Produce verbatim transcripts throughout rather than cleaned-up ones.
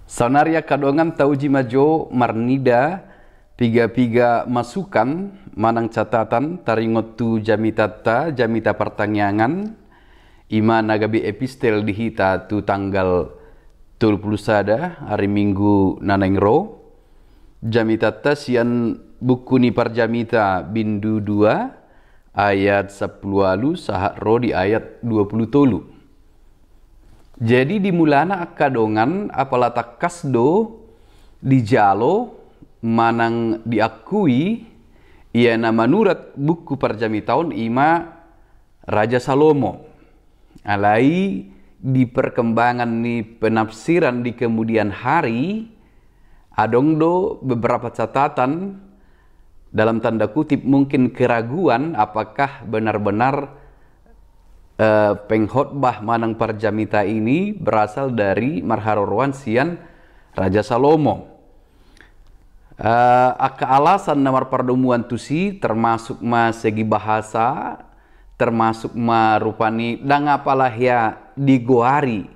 Saonari angka dongan, tauji ma jo marnida piga-piga masukan manang catatan taringot tu jamitanta, jamita partangiangan, i ma na gabe epistel di hita tu tanggal tolu pulu sada ari Minggu na naeng ro. Jamitanta sian buku ni Parjamita bindu dua ayat sampulu ualu sahat ro di ayat dua pulu tolu. Jadi di mulana angka dongan, apala tangkas do dijalo manang diakui ia na manurat buku Parjamita on i ma Raja Salomo. Alai di perkembangan ni penafsiran di kemudian hari, adong do beberapa catatan, dalam tanda kutip mungkin keraguan, apakah benar-benar eh, pengkhotbah manang parjamita ini berasal dari marharoroan sian Raja Salomo. Eh, angka alasan na marpardomuan tusi termasuk ma segi bahasa, termasuk ma rupani ndang apala hea digoari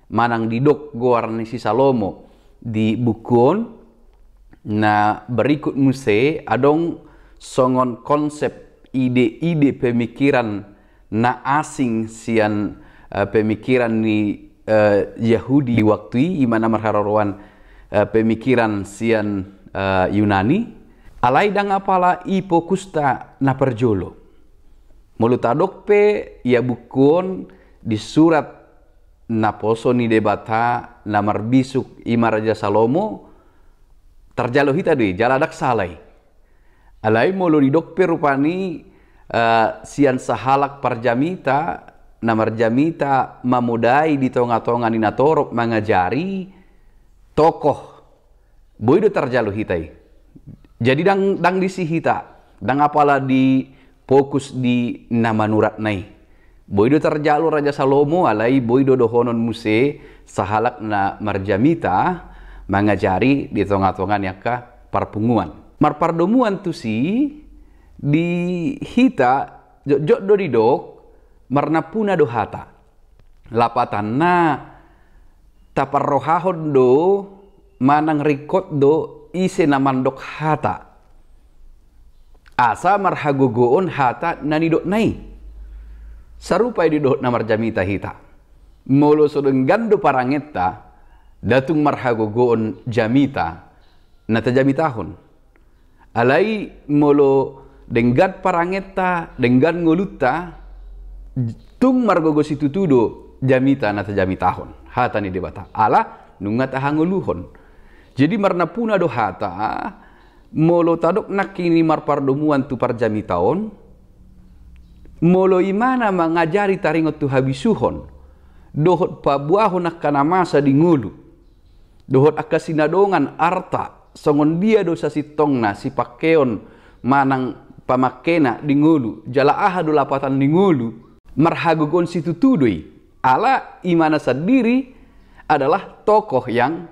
manang didok goar ni si Salomo di buku on. Na berikut muse adong songon konsep, ide-ide, pemikiran na asing sian eh, pemikiran ni eh, Yahudi di waktu i, i ma na marharoroan eh, pemikiran sian eh, Yunani. Alai ndang apala i fokusta na parjolo. Molo tadok pe ia buku on disurat naposo ni Debata na marbisuk i ma Raja Salomo, tarjalo hita do i, jala ndang sala i. Alai molo didok pe rupani eh, sian sahalak parjamita na marjamita mamodai di tonga-tonga ni natorop mangajari, tokoh, boi do tarjalo hita i. Jadi ndang, ndang disi hita, ndang apala di fokus di na manuratna i. Boi do tarjalo Raja Salomo, alai boi do dohonon muse sahalak na marjamita mangajari di tonga-tonga ni angka parpunguan. Marpardomuan tusi di hita, jotjot do didok, marnampuna do hata. Lapatanna, taparrohahon do manang ringkot do ise na mandok hata, asa marhagogoon hata na nidokna i. Sarupa i do dohot na marjamita hita. Molo so denggan do parangenta, ndang tung marhagogoon jamita na tajamitahon. Alai molo denggan parangenta, denggan ngolunta, tung margogo situtu do jamita na tajamitahon, hata ni Debata, ala nunga tahangoluhon. Jadi marnampuna do hata. Molo tadok nangkin i marpardomuan tu parjamita on, molo imana mangajari taringot tu habisuhon dohot paboahon angka na masa di ngolu, dohot angka sinadongan arta, songon dia do sasintongna sipangkeon manang pamangkena di ngolu, jala aha do lapatan ni ngolu, marhagogoon situtu do i. Ala imana sandiri adalah tokoh yang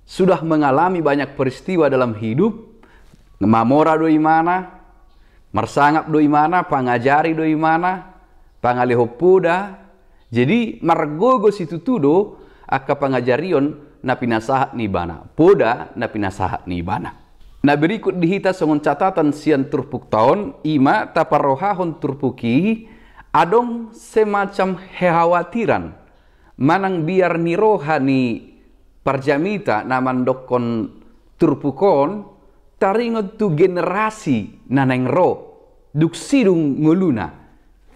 sudah mengalami banyak peristiwa dalam hidup, mamora do imana, marsangap do imana, pangajari do imana, pangalehon poda. Jadi margogo situtu do angka pangajarion na pinasahat ni ibana, poda na pinasahat ni ibana. Na berikut di hita songon catatan sian turpukta on, i ma taparrohahon turpuk i adong semacam kekhawatiran manang biar ni roha ni parjamita na mandokkon turpuk on taringot tu generasi na naeng ro dung sidung ngoluna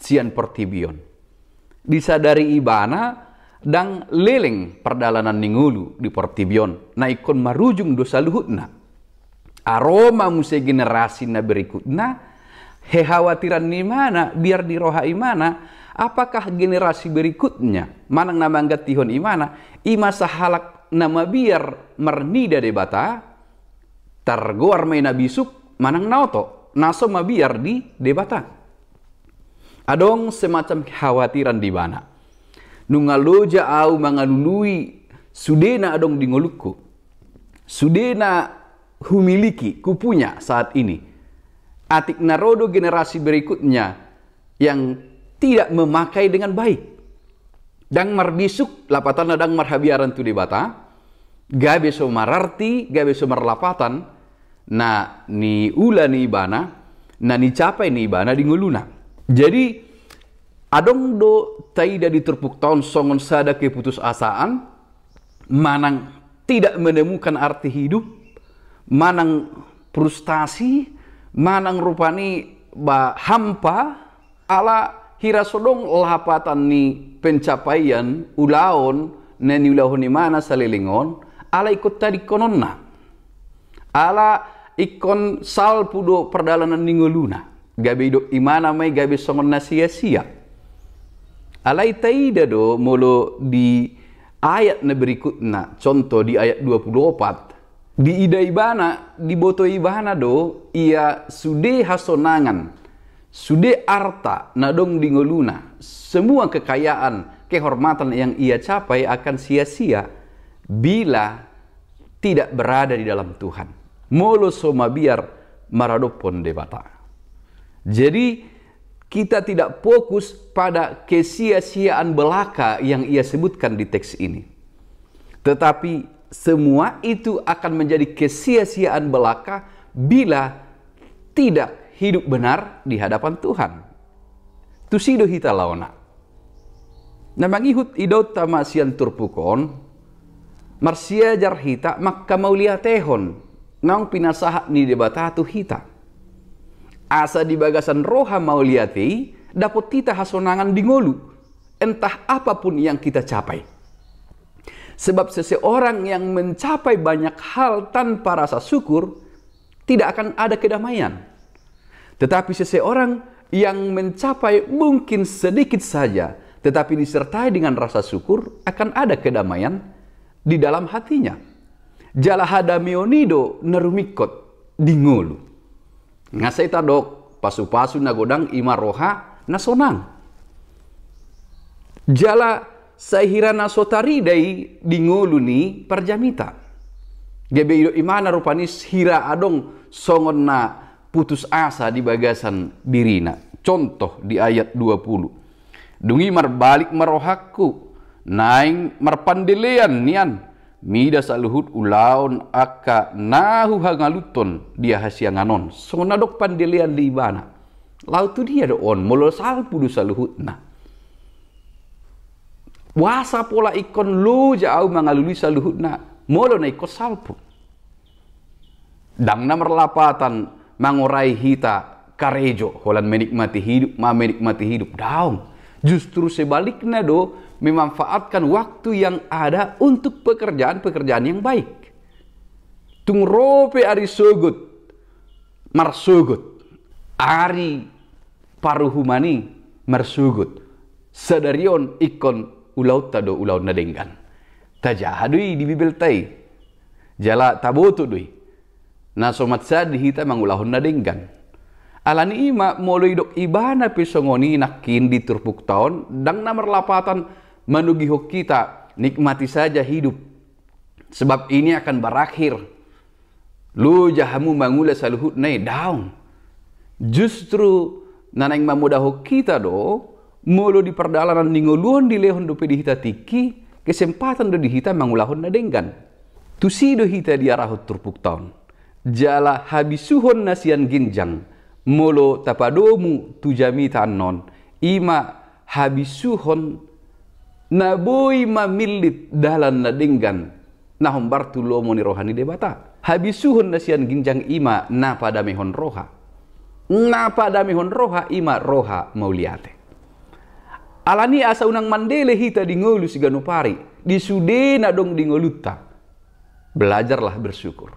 sian portibi on. Disadari ibana ndang leleng pardalanan ni ngolu di portibi on, na ingkon marujung do saluhutna. Aro ma muse generasi na berikutna, kekhawatiran ni imana, biar di roha imana, apakah generasi berikutnya manang na manggantihon imana, i ma sahalak na mabiar marnida Debata, targoar ma i na bisuk manang na oto, na so mabiar di Debata. Adong semacam kekhawatiran di ibana. Nunga loja au mangalului sude na adong di ngolungku, sude na humiliki, kupunya saat ini. Atik na ro do generasi berikutnya yang tidak memakai dengan baik. Ndang marbisuk, lapatanna ndang marhabiaran tu Debata, gabe so mararti, gabe so marlapatan na niula ni ibana, na nicapai ni ibana di ngoluna. Jadi, adong do taida di turpukta on songon sada keputusasaan, manang tidak menemukan arti hidup, manang frustasi, manang rupani ba hampa, ala hira so dong lapatan ni pencapaian ulaon na niulahon ibana saleleng on, ala ingkon tadingkononna. Ala ingkon salpu do pardalanan ni ngoluna. Gabe idok ibana ma i gabe songon na sia-sia. Alai taida do molo di ayat na berikutna, contoh di ayat dua puluh opat, diida ibana, diboto ibana do ia sude hasonangan, sude arta na dong di ngoluna, semua kekayaan, kehormatan yang ia capai akan sia-sia bila tidak berada di dalam Tuhan. Molo so mabiar maradophon Debata. Jadi, kita tidak fokus pada kesia-siaan belaka yang ia sebutkan di teks ini. Tetapi semua itu akan menjadi kesia-siaan belaka bila tidak hidup benar di hadapan Tuhan. Tusi do hita laona. Na mangihut idaonta ma sian turpuk on, marsiajar hita manghamauliatehon naung pinasahat ni Debata tu hita. Asa di bagasan roha mauliate i dapot hita hasonangan di ngolu, entah apapun yang kita capai. Sebab seseorang yang mencapai banyak hal tanpa rasa syukur, tidak akan ada kedamaian. Tetapi seseorang yang mencapai mungkin sedikit saja, tetapi disertai dengan rasa syukur, akan ada kedamaian di dalam hatinya. Jala hadameon i do na rumingkot di ngolu. Nga sai tadok, pasu-pasu na godang i ma roha na sonang. Jala sai hira na so tarida i di ngolu ni parjamita. Gabe idok ibana rupani hira adong songon na putus asa di bagasan dirina. Contoh di ayat dua puluh. Dung i marbalik ma rohangku, naeng marpandelean nian, mida saluhut ulaon angka na huhangaluthon di hasiangan on. Songon na adong pandelean di ibana. Laho tu dia do on, molo salpu do saluhutna. Boasa pola ingkon loja au mangalului saluhutna, molo na ingkon salpu. Ndang na marlapatan mangorai hita karejo, holan menikmati hidup, ma menikmati hidup. Daong. Justru sebaliknya do, memanfaatkan waktu yang ada untuk pekerjaan-pekerjaan yang baik. Tung ro pe ari sogot, marsogot. Ari paruhuman i marsogot. Sadari on ingkon ulaonta do ulaon na denggan. Tajaha do i di Bibelta i. Jala taboto do i. Na so mansai di hita mangulahon na denggan. Alani i ma molo idok ibana pe songon i nangkin di turpukta on, ndang na marlapatan manogihon hita nikmati saja hidup. Sebab ini akan berakhir. Loja hamu mangula saluhutna i, daong. Justru na naeng mamodahon hita do, molo di pardalanan ni ngolu on dilehon dope di hita tingki, kesempatan do di hita mangulahon na denggan. Tusi do hita diarahon turpukta on. Jala habisuhon na sian ginjang, molo tapadomu tu jamita annon, i ma habisuhon na boi mamillit dalan na denggan, na hombar tu lomo ni roha ni Debata. Habisuhon na sian ginjang i ma na padamehon roha. Na padamehon roha i ma roha mauliate. Alani asa unang mandele hita di ngolu siganup ari, di sude na dong di ngolunta. Belajarlah bersyukur.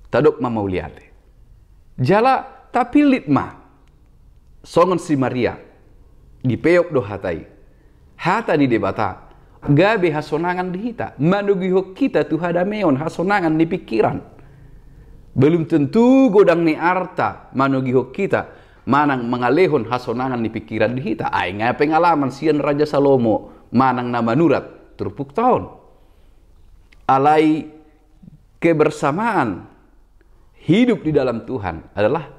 Tadok ma mauliate. Jala tapillit ma. Songon si Maria. Dipeop do hata i. Hata ni Debata gabe hasonangan di hita, manogihon hita tu hadameon, hasonangan ni pingkiran. Belum tentu godang ni arta manogihon hita manang mangalehon hasonangan ni pingkiran di hita. Ai nga pengalaman sian Raja Salomo manang na manurat turpukta on. Alai kebersamaan hidup di dalam Tuhan adalah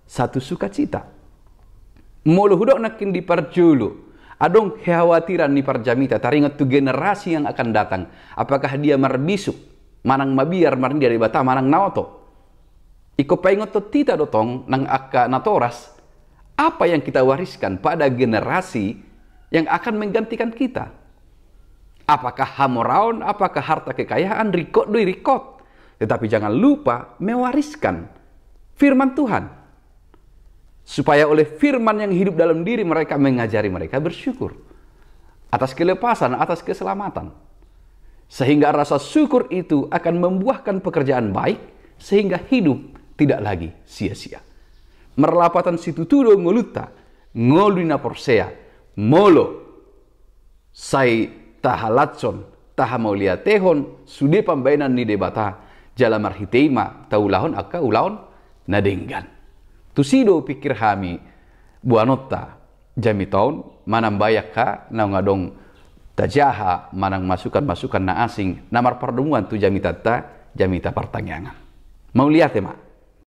satu sukacita. Molo hudok nangkin di parjolo, adong kekhawatiran ni parjamita, taringot tu generasi yang akan datang. Apakah dia marbisuk? manang mabiar marnida Debata manang na oto. Ingkon paingothon hita do tong nang angka natoras, apa yang kita wariskan pada generasi yang akan menggantikan kita. Apakah hamoraon, apakah harta kekayaan, ringkot do i ringkot. Tetapi jangan lupa mewariskan firman Tuhan. Supaya oleh firman yang hidup dalam diri mereka mengajari mereka bersyukur atas kelepasan, atas keselamatan. Sehingga rasa syukur itu akan membuahkan pekerjaan baik, sehingga hidup tidak lagi sia-sia. Marlapatan situtu do ngolunta, ngolu ni na porsea, molo sai tahalashon, tahamauliatehon sude pambahenan ni Debata, jala marhite i ma taulahon angka ulaon na denggan. Tusi do pikir hami boanonta jamita on manambai angka naung adong tajaha manang masukan-masukan na asing na marpardomuan tu jamitanta, jamita partangiangan. Mauliate ma.